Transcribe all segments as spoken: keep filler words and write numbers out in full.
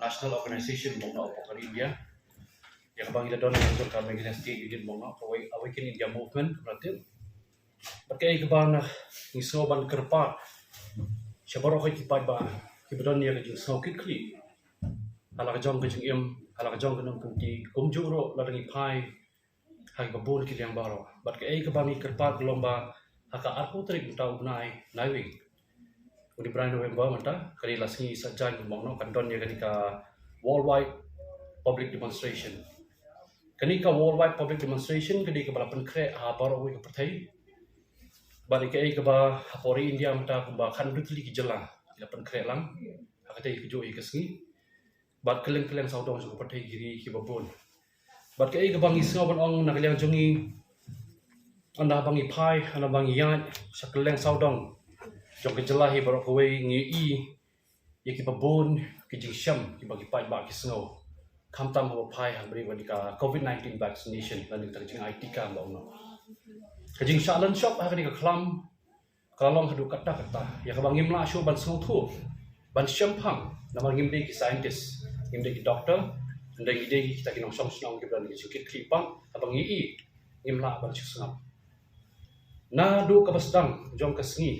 National Organization mo nga, hapoh ka ri India. Ïa kaba ngi la don ïa ka jong ka Meghalaya State Union mo nga, ka Awaken India Movement kumba la tip. Bad kaei kaba ngi sngew ban kyrpad sha baroh ki paidbah kiba don ïa ka jingsngew kitkhlieh ha la ka jong ka jingim, ha la ka jong ka nongkynti, kumjuh ruh lada ngi phai ha kiba bun ki liang baroh. Bad kaei kaba ngi kyrpad ka long ba ha ka arphew tarik mynta u bnai Naiwieng, u dei u bnai November mynta, ka dei la sngi Saitjaiñ mo nga, kan don ïa kane ka worldwide public demonstration. Kane ka worldwide public demonstration ka dei kaba la pynkhreh ha baroh kawei ka pyrthei. Bad kaei kaba hapoh ri India mynta kumba khatnarphew tylli ki jylla ki la pynkhreh lang ha katei kajuh hi ka sngi. Bad kylleng kylleng sawdong jong ka pyrthei ki ri kiba bun. Bad kaei kaba ngi sngew ban ong na ka liang jong ngi, haba ngi phai, haba ngi ïaid sha kylleng sawdong jong ka jylla hi baroh kawei, ngi ïohi ïa kiba bun ki jingshem kiba ki paidbah ki sngew, khamtam haba phai ha kaba ïadei bad ka COVID nineteen vaccination lane ka jingai tika ba ong noh. Ka jingshah lynshop ha kane ka khlam ka la long haduh katta katta ïa kaba ngim lah shuh ban sngewthuh, ban shemphang, namar ngim dei ki scientist, ngim dei ki doctor, hynrei ngi dei kita ki nongshong shnong kiba don ka jingkitkhlieh pat, haba ngi ïohi ngim lah ban shu sngap. Naduh kaba sdang jong ka sngi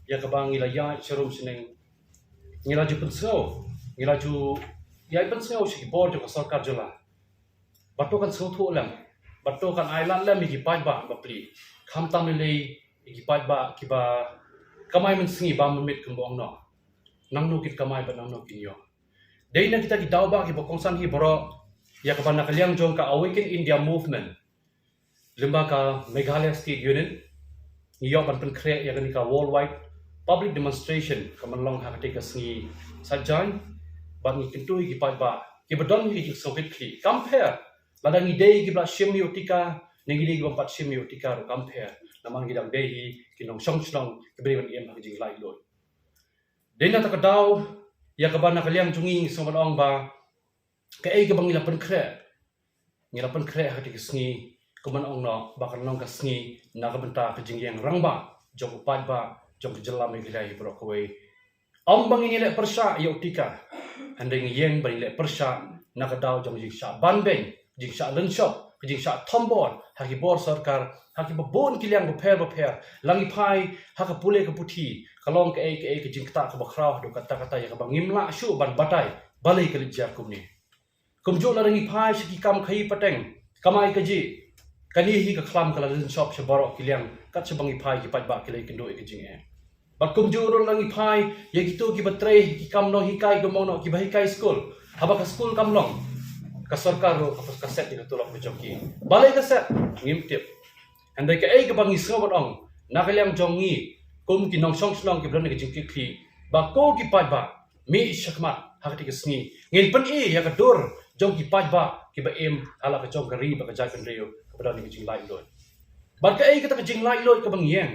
ïa kaba ngi la ïaid sharum shaneng, ngi la ju pynsngew, ngi la ju ïai pynsngew sha ki bor jong ka sorkar jylla. Bad to kan sngewthuh lem, bad to kan ai lad lem ïa ki paidbah bapli, khamtam lei lei ïa ki paidbah kiba kamai mynsngi bam mynmiet kumba ong noh, nangno kin kamai bad nangno kin ïoh. Dei na kita ki daw ba kiba kongsan hi baroh ïa kaba na ka liang jong ka Awaken India Movement, lyngba ka Meghalaya State Union, ngi ïoh ban pynkhreh ïa kane ka worldwide public demonstration kaban long ha katei ka sngi Saitjaiñ. Bad ngi kyntu ïa ki paidbah kiba don ïa ka jingsngewkitkhlieh, kam pher lada ngi dei kiba la shim ïa u tika ne ngi dei kiba ym pat shim ïa u tika ruh, kam pher, namar ngi dang dei hi ki nongshong shnong kiba dei ban im ha ka jinglaitluid. Dei na kata ka daw ïa kaba na ka liang jong ngi ngi sngew ban ong ba kaei kaba ngi la pynkhreh, ngi la pynkhreh ha katei ka sngi kumban ong noh ba kan long ka sngi na ka bynta ka jingïeng rangbah jong u paidbah jong ka jylla Meghalaya hi baroh kawei. Ym ba ngin ïaleh pyrshah ïa u tika, hynrei ngi ïeng ban ïaleh pyrshah na ka daw jong ka jingshah banbeiñ, jingshah lynshop, ka jingshah thombor ha ki bor sorkar, ha kiba bun ki liang bapher bapher. La ngi phai ha ka pule ka puthi, ka long kaei kaei ka jingktah kaba khraw haduh katta katta ïa kaba ngim lah shuh ban batai balei ka leit jia kumne. Kumjuh lada ngi phai sha ki kam khaïi pateng, kamai kajih, kane hi ka khlam ka la lynshop sha baroh ki liang kat shaba ngi phai, ki paidbah ki la ïakynduh ïa ka jingeh. Bad kumjuh ruh lada ngi phai ïa kito kiba trei ki kam nonghikai kumba ong noh, kiba hikai skul, haba ka skul kam long, ka sorkar ruh ka, ka set ïa ka tulop ka jong ki. Balei ka set? Ngim tip. Hynrei kaei kaba ngi sngew ban ong na ka liang jong ngi kum ki nongshong shnong kiba don ïa ka jingkitkhlieh, ba ko ki paidbah, mih shakhmat ha katei ka sngi, ngin pyni ïa ka dur jong ki paidbah kiba im ha la ka jong ka ri bad ka jaitbynriew kaba don ïa ka jinglaitluid. Bad kaei kata ka jinglaitluid kaba ngi ïeng?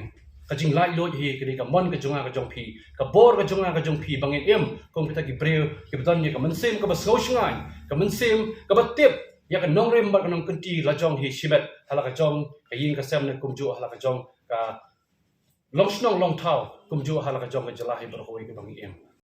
Ka jinglaitluid hi ka dei ka mon ka jong nga ka jong phi, ka bor ka jong nga ka jong phi ba ngin im kum kita ki briew kiba don ïa ka mynsiem kaba sngewshngaiñ, ka mynsiem kaba tip ïa ka nongrim bad ka nongkynti la jong hi shimet ha la ka jong ka ïing ka sem ne kumjuh ha la ka jong ka long shnong long thaw, kumjuh ha la ka jong ka jylla hi baroh kawei kaba ngi im.